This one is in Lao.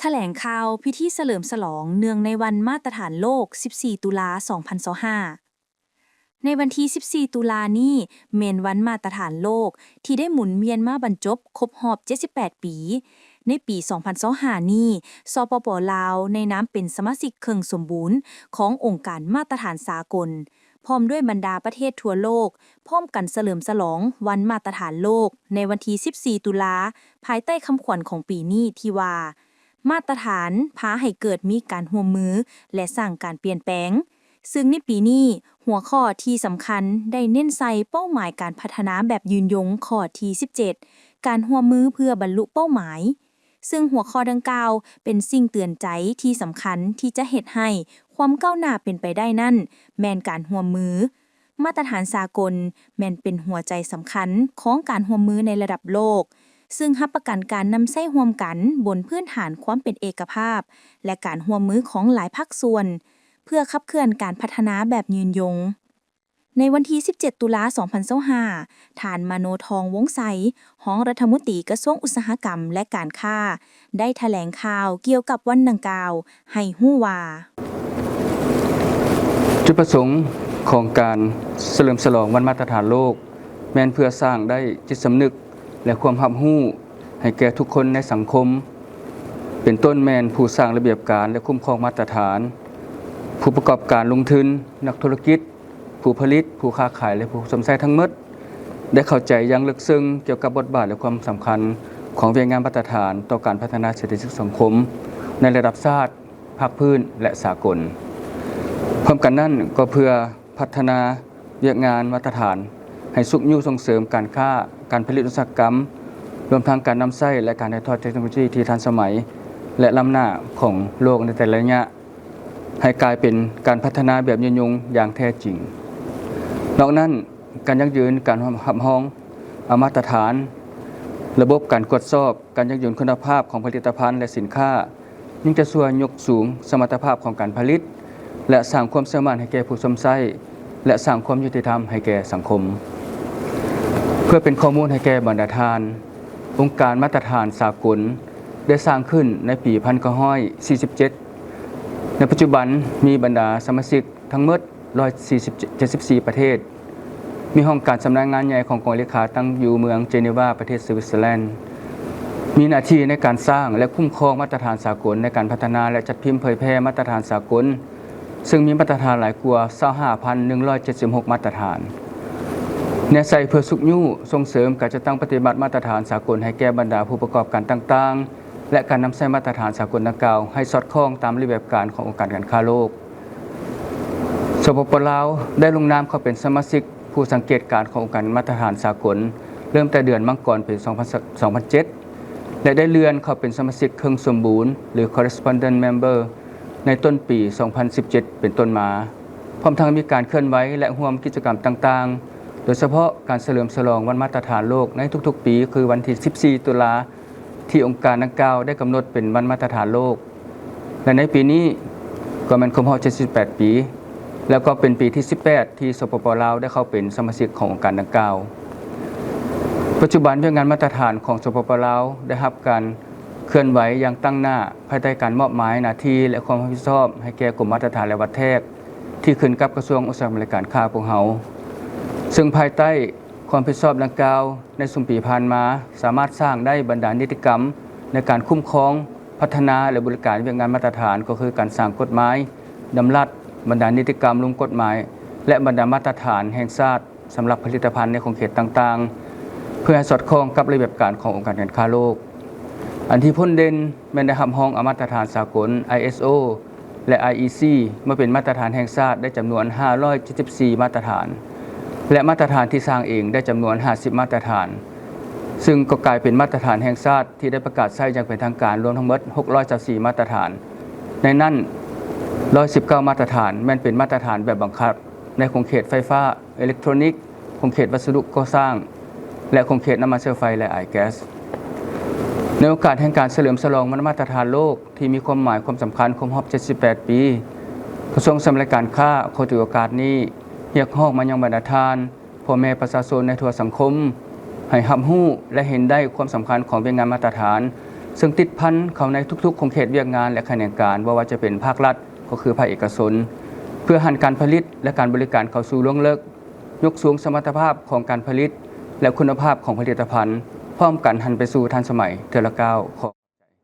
ຖະແຫຼງຂ່າວພິທີສະເຫຼີມສະຫຼອງເນື່ອງໃນວັນມາດຕະຖານໂລກ ສິບສີ່ ຕຸລາ ສອງພັນຊາວຫ້າ. ໃນວັນທີ ສິບສີ່ ຕຸລານີ້ ແມ່ນວັນມາດຕະຖານໂລກທີ່ໄດ້ໝູນວຽນມາບັນຈົບຄົບຮອບ ເຈັດສິບແປດ ປີ. ໃນປີ ສອງພັນຊາວຫ້ານີ້ ສປປ ລາວ ໃນນາມເປັນສະມາຊິກເຄິ່ງສົມບູນຂອງອົງການມາດຕະຖານສາກົນ ພ້ອມດ້ວຍບັນດາປະເທດທົ່ວໂລກ ພ້ອມກັນສະເຫຼີມສະຫຼອງວັນມາດຕະຖານໂລກໃນວັນທີ ສິບສີ່ ຕຸລາ ພາຍໃຕ້ຄຳຂວັນຂອງປີນີ້ທີ່ວ່າ ມາດຕະຖານພາໃຫ້ເກີດມີການຮ່ວມມື ແລະ ສ້າງການປ່ຽນແປງ. ຊຶ່ງໃນປີນີ້ ຫົວຂໍ້ທີ່ສຳຄັນໄດ້ເນັ້ນໃສ່ເປົ້າໝາຍການພັດທະນາແບບຍືນຍົງ ຂໍ້ທີ ສິບເຈັດ ການຮ່ວມມືເພື່ອບັນລຸເປົ້າໝາຍ. ຊຶ່ງຫົວຂໍ້ດັ່ງກ່າວເປັນສິ່ງເຕືອນໃຈທີ່ສຳຄັນທີ່ຈະເຮັດໃຫ້ຄວາມກ້າວໜ້າເປັນໄປໄດ້ນັ້ນ ແມ່ນການຮ່ວມມື. ມາດຕະຖານສາກົນແມ່ນເປັນຫົວໃຈສຳຄັນຂອງການຮ່ວມມືໃນລະດັບໂລກ, ຊຶ່ງຮັບປະກັນການນຳໃຊ້ຮ່ວມກັນບົນພື້ນຖານຄວາມເປັນເອກະພາບ ແລະ ການຮ່ວມມືຂອງຫຼາຍພາກສ່ວນ ເພື່ອຂັບເຄື່ອນການພັດທະນາແບບຍືນຍົງ. ໃນວັນທີ ສິບເຈັດ ຕຸລາ ສອງພັນຊາວຫ້າ, ທ່ານ ມະໂນທອງ ວົງໄຊ, ຮອງລັດຖະມົນຕີກະຊວງອຸດສາຫະກຳ ແລະ ການຄ້າ ໄດ້ຖະແຫຼງຂ່າວກ່ຽວກັບວັນດັ່ງກ່າວໃຫ້ຮູ້ວ່າ ຈຸດປະສົງຂອງການສະເຫຼີມສະຫຼອງວັນມາດຕະຖານໂລກ ແມ່ນເພື່ອສ້າງໄດ້ຈິດສຳນຶກ ແລະ ຄວາມຮັບຮູ້ໃຫ້ແກ່ທຸກຄົນໃນສັງຄົມ, ເປັນຕົ້ນແມ່ນຜູ້ສ້າງລະບຽບການ ແລະ ຄຸ້ມຄອງມາດຕະຖານ, ຜູ້ປະກອບການລົງທຶນ, ນັກທຸລະກິດ, ຜູ້ຜະລິດ, ຜູ້ຄ້າຂາຍ ແລະ ຜູ້ຊົມໃຊ້ທັງໝົດ ໄດ້ເຂົ້າໃຈຢ່າງເລິກເຊິ່ງກ່ຽວກັບບົດບາດ ແລະ ຄວາມສຳຄັນຂອງວຽກງານມາດຕະຖານຕໍ່ການພັດທະນາເສດຖະກິດສັງຄົມໃນລະດັບຊາດ, ພາກພື້ນ ແລະ ສາກົນ. ພ້ອມກັນນັ້ນກໍເພື່ອພັດທະນາວຽກງານມາດຕະຖານໃຫ້ຊຸກຍູ້ສົ່ງເສີມການຄ້າ, ການຜະລິດອຸດສາຫະກຳ, ລວມທັງການນຳໃຊ້ ແລະ ການຖ່າຍທອດເຕັກໂນໂລຢີທີ່ທັນສະໄໝ ແລະ ລ້ຳໜ້າຂອງໂລກໃນແຕ່ລະໄລຍະ ໃຫ້ກາຍເປັນການພັດທະນາແບບຍືນຍົງຢ່າງແທ້ຈິງ. ນອກນັ້ນ, ການຢັ້ງຢືນການຮັບຮອງເອົາມາດຕະຖານ, ລະບົບການກວດສອບ, ການຢັ້ງຢືນຄຸນນະພາບຂອງຜະລິດຕະພັນ ແລະ ສິນຄ້າ ຍັງຈະຊ່ວຍຍົກສູງສະມັດຕະພາບຂອງການຜະລິດ ແລະ ສ້າງຄວາມເຊື່ອໝັ້ນໃຫ້ແກ່ຜູ້ຊົມໃຊ້ ແລະ ສ້າງຄວາມຍຸຕິທຳໃຫ້ແກ່ສັງຄົມ. ເພື່ອເປັນຂໍ້ມູນໃຫ້ແກ່ບັນດາທ່ານ, ອົງການມາດຕະຖານສາກົນ ໄດ້ສ້າງຂຶ້ນໃນປີພັນເກົ້າຮ້ອຍສີ່ສິບເຈັດ. ໃນປັດຈຸບັນມີບັນດາສະມາຊິກທັງໝົດຮ້ອຍສີ່ສິບ ເຈັດສິບສີ່ປະເທດ. ມີຫ້ອງການສຳນັກງານໃຫຍ່ຂອງກອງເລຂາຕັ້ງຢູ່ເມືອງເຈນີວາ ປະເທດສະວິດເຊີແລນ. ມີໜ້າທີ່ໃນການສ້າງ ແລະ ຄຸ້ມຄອງມາດຕະຖານສາກົນ, ໃນການພັດທະນາ ແລະ ຈັດພິມເຜີຍແຜ່ມາດຕະຖານສາກົນ, ເຊິ່ງມີມາດຕະຖານຫຼາຍກວ່າຊາວຫ້າພັນໜຶ່ງຮ້ອຍເຈັດສິບຫົກມາດຕະຖານ. ແນໃສ່ເພື່ອຊຸກຍູ້, ສົ່ງເສີມການຈັດຕັ້ງປະຕິບັດມາດຕະຖານສາກົນໃຫ້ແກ່ບັນດາຜູ້ປະກອບການຕ່າງໆ ແລະ ການນຳໃຊ້ມາດຕະຖານສາກົນດັ່ງກ່າວໃຫ້ສອດຄ່ອງຕາມລະບຽບການຂອງອົງການການຄ້າໂລກ. ສປປ ລາວ ໄດ້ລົງນາມເຂົ້າເປັນສະມາຊິກຜູ້ສັງເກດການຂອງອົງການມາດຕະຖານສາກົນ ເລີ່ມແຕ່ເດືອນມັງກອນ ປີສອງພັນ ສອງພັນເຈັດ ແລະ ໄດ້ເລື່ອນເຂົ້າເປັນສະມາຊິກເຄິ່ງສົມບູນ ຫຼື Correspondent Member ໃນຕົ້ນປີສອງພັນສິບເຈັດ ເປັນຕົ້ນມາ, ພ້ອມທັງມີການເຄື່ອນໄຫວ ແລະ ຮ່ວມກິດຈະກຳຕ່າງໆ, ໂດຍສະເພາະການສະເຫຼີມສະຫຼອງວັນມາດຕະຖານໂລກໃນທຸກໆປີ ຄືວັນທີ ສິບສີ່ ຕຸລາ ທີ່ອົງການດັ່ງກ່າວໄດ້ກຳນົດເປັນວັນມາດຕະຖານໂລກ ແລະ ໃນປີນີ້ກໍແມ່ນຄົບຮອບ ເຈັດສິບແປດ ປີ ແລ້ວກໍເປັນປີທີ ສິບແປດ ທີ່ ສປປ ລາວ ໄດ້ເຂົ້າເປັນສະມາຊິກຂອງອົງການດັ່ງກ່າວ. ປັດຈຸບັນວຽກງານມາດຕະຖານຂອງ ສປປ ລາວ ໄດ້ຮັບການເຄື່ອນໄຫວຢ່າງຕັ້ງໜ້າ ພາຍໃຕ້ການມອບໝາຍໜ້າທີ່ ແລະ ຄວາມຮັບຜິດຊອບໃຫ້ແກ່ກົມມາດຕະຖານ ແລະ ວັດແທກ ທີ່ຂຶ້ນກັບກະຊວງອຸດສາຫະກຳ ແລະ ການຄ້າພວກເຮົາ, ເຊິ່ງພາຍໃຕ້ຄວາມຮັບຜິດຊອບດັ່ງກ່າວ ໃນຊຸມປີຜ່ານມາ ສາມາດສ້າງໄດ້ບັນດານິຕິກຳໃນການຄຸ້ມຄອງ, ພັດທະນາ ແລະ ບໍລິການວຽກງານມາດຕະຖານ ກໍຄືການສ້າງກົດໝາຍ, ດຳລັດ, ບັນດານິຕິກຳ, ລົງກົດໝາຍ ແລະ ບັນດາມາດຕະຖານແຫ່ງຊາດ ສຳລັບຜະລິດຕະພັນໃນຂົງເຂດຕ່າງໆ ເພື່ອໃຫ້ສອດຄ່ອງກັບລະບຽບການຂອງອົງການການຄ້າໂລກ. ອັນທີ່ພົ້ນເດັ່ນແມ່ນໄດ້ຮັບຮອງເອົາມາດຕະຖານສາກົນ ໄອເອສໂອ ແລະ ໄອອີຊີ ມາເປັນມາດຕະຖານແຫ່ງຊາດໄດ້ຈຳນວນຫ້າຮ້ອຍເຈັດສິບສີ່ມາດຕະຖານ ແລະ ມາດຕະຖານທີ່ສ້າງເອງໄດ້ຈຳນວນຫ້າສິບມາດຕະຖານ, ເຊິ່ງກໍກາຍເປັນມາດຕະຖານແຫ່ງຊາດທີ່ໄດ້ປະກາດໃຊ້ຢ່າງເປັນທາງການລວມທັງໝົດຫົກຮ້ອຍຊາວສີ່ມາດຕະຖານ. ໃນນັ້ນ ຮ້ອຍສິບເກົ້າມາດຕະຖານແມ່ນເປັນມາດຕະຖານແບບບັງຄັບໃນຂົງເຂດໄຟຟ້າ, ເອເລັກໂທຣນິກ, ຂົງເຂດວັດສະດຸກໍ່ສ້າງ ແລະ ຂົງເຂດນ້ຳມັນເຊື້ອໄຟ ແລະ ອາຍແກັສ. ໃນໂອກາດແຫ່ງການສະເຫຼີມສະຫຼອງວັນມາດຕະຖານໂລກທີ່ມີຄວາມໝາຍຄວາມສຳຄັນຄົບຮອບເຈັດສິບແປດປີ, ກະຊວງອຸດສາຫະກຳ ແລະ ການຄ້າຂໍຖືໂອກາດນີ້ຮຽກຮ້ອງມາຍັງບັນດາທ່ານ ພໍ່ແມ່ປະຊາຊົນໃນທົ່ວສັງຄົມ ໃຫ້ຮັບຮູ້ ແລະ ເຫັນໄດ້ຄວາມສຳຄັນຂອງວຽກງານມາດຕະຖານ ເຊິ່ງຕິດພັນເຂົ້າໃນທຸກໆຂົງເຂດວຽກງານ ແລະ ຂະແໜງການ, ບໍ່ວ່າຈະເປັນພາກລັດ ກໍຄືພາກເອກະຊົນ, ເພື່ອຫັນການຜະລິດ ແລະ ການບໍລິການເຂົ້າສູ່ລວງເລິກ, ຍົກສູງສະມັດຕະພາບຂອງການຜະລິດ ແລະ ຄຸນນະພາບຂອງຜະລິດຕະພັນ, ພ້ອມກັນຫັນໄປສູ່ທັນສະໄໝເທື່ອລະກ້າວ.